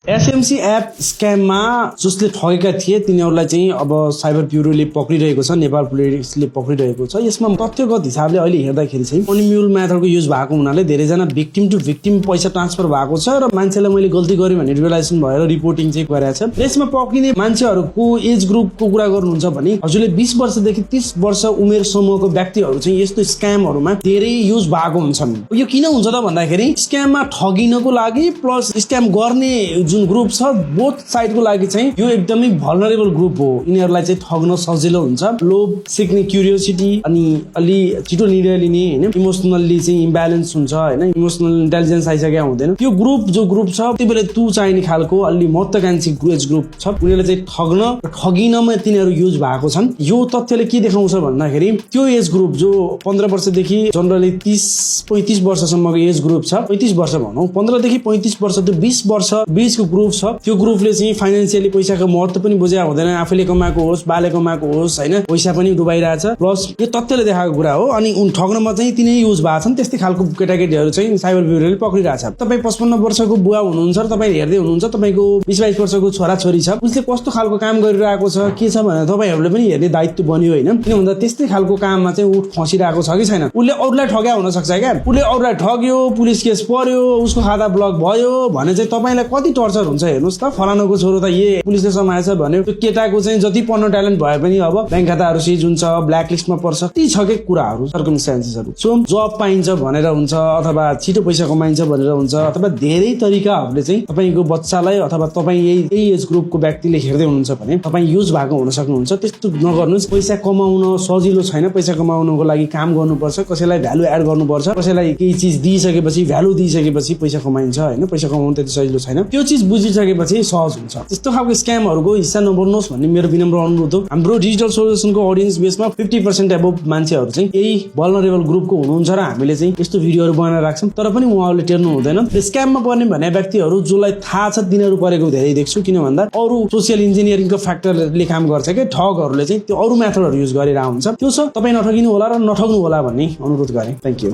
SMC app स्क्याममा जसले ठगेका थिए तिनीहरूलाई चाहिँ अब साइबर ब्युरोले पक्रिरहेको छ, नेपाल पुलिसले पक्रिरहेको छ। यसमा तथ्यगत हिसाबले अहिले हेर्दाखेरि चाहिँ अनिम्युल मेथडको युज भएको हुनाले धेरैजना भिक्टिम टु भिक्टिम पैसा ट्रान्सफर भएको छ र मान्छेलाई मैले गल्ती गरेँ भन्ने रियलाइजेसन भएर रिपोर्टिङ चाहिँ गरेको छ। र यसमा पक्रिने मान्छेहरूको एज ग्रुपको कुरा गर्नुहुन्छ भने हजुरले 20 वर्षदेखि 30 वर्ष उमेर समूहको व्यक्तिहरू चाहिँ यस्तो स्क्यामहरूमा धेरै युज भएको हुन्छन्। यो किन हुन्छ त भन्दाखेरि स्क्याममा ठगिनको लागि प्लस स्क्याम गर्ने जुन ग्रुप छ बोथ साइडको लागि चाहिँ यो एकदमै भल्नरेबल ग्रुप हो। यिनीहरूलाई चाहिँ ठग्न सजिलो हुन्छ, लोभ सिक्ने क्युरियोसिटी अनि अलि छिटो निर्णय लिने हैन, इमोसनली चाहिँ इम्ब्यालेन्स हुन्छ हैन, इमोसनल इन्टेलिजेन्स आइसकेको हुँदैन। त्यो ग्रुप जो ग्रुप छ त्यतिबेला तु चाहिने खालको अलि महत्त्वाकांक्षी एज ग्रुप छ, उनीहरूले चाहिँ ठग्न र ठगिनमा तिनीहरू युज भएको छन्। यो तथ्यले के देखाउँछ भन्दाखेरि त्यो एज ग्रुप जो 15 वर्षदेखि जनरली 30-35 वर्षसम्मको एज ग्रुप छ, 35 वर्ष भनौँ, 15 देखि 35 वर्ष त्यो 20 वर्ष बीचको ग्रुप छ, त्यो ग्रुपले चाहिँ फाइनान्शियली पैसाको महत्त्व पनि बुझेको हुँदैन, आफूले कमाएको होस् बाले कमाएको होस् हैन, पैसा पनि डुबाइरहेछ। प्लस यो तथ्यले देखाएको कुरा हो। अनि उन ठग्नमा चाहिँ तिनै युज भएको छन्। त्यस्तै खालको केटाकेटीहरू चाहिँ साइबर ब्युरोले पक्रिरहेछ। तपाईँ 55 वर्षको बुवा हुनुहुन्छ र तपाईँ हेर्दै हुनुहुन्छ, तपाईको 20-22 वर्षको छोराछोरी छ, उसले कस्तो खालको काम गरिरहेको छ के छ भनेर तपाईहरुले पनि हेर्ने दायित्व बन्यो हैन। किन भन्दा त्यस्तै खालको काममा चाहिँ उठ फसिरहेको छ कि छैन, उसले अरूलाई ठग्या हुन सक्छ क्या, उसले अरूलाई ठग्यो, पुलिस केस पर्यो, उसको खाता ब्लक भयो भने चाहिँ तपाईलाई कति टर्चर हुन्छ हेर्नुस् त। फलानाको छोरो त पुलिसले समाएछ भन्यो, त्यो केटाको चाहिँ जति पढ्न ट्यालेन्ट भए पनि अब बैंक खाताहरू सिज हुन्छ, ब्ल्याक लिस्टमा पर्छ, ती छ के कुराहरू सर्कमस्टेन्सेसहरू। सो जब पाइन्छ भनेर हुन्छ, अथवा छिटो पैसा कमाइन्छ भनेर हुन्छ, अथवा धेरै तरिकाहरूले चाहिँ तपाईको बच्चालाई अथवा तपाई यही एज ग्रुपको व्यक्तिले हेर्दै हुनुहुन्छ भने तपाई युज भएको हुन सक्नुहुन्छ। त्यस्तो नगर्नुस्। पैसा कमाउन सजिलो छैन, पैसा कमाउनको लागि काम गर्नुपर्छ, कसैलाई भ्यालु एड गर्नुपर्छ, कसैलाई केही चिज दिइसकेपछि भ्यालु दिइसकेपछि पैसा कमाइन्छ हैन, पैसा कमाउनु त्यति सजिलो छैन। त्यो चिज बुझिसकेपछि सहज हुन्छ। त्यस्तो खालको स्क्यामहरूको हिस्सा नबन्नुहोस् भन्ने मेरो विनम्र अनुरोध हो। हाम्रो डिजिटल सोल्युसनको ऑडियन्स बेसमा 50% अबोभ मान्छेहरू चाहिँ यही भल्नरेबल ग्रुपको हुनुहुन्छ र हामीले चाहिँ यस्तो भिडियोहरू बनाएर राख्छौं। तर पनि उहाँहरूले टेर्नु हुँदैन। स्क्याममा पर्ने भन्ने व्यक्तिहरू जसलाई थाहा छ तिनीहरू परेको धेरै देख्छु। किन भन्दा अरू सोशल इन्जिनियरिङको फ्याक्टरले काम गर्छ के, ठगहरूले चाहिँ त्यो अरू मेथडहरू युज गरिरहेको हुन्छ। त्यो छ, तपाई नठगिनु होला र नठग्नु होला भन्ने अनुरोध गरे। Thank you.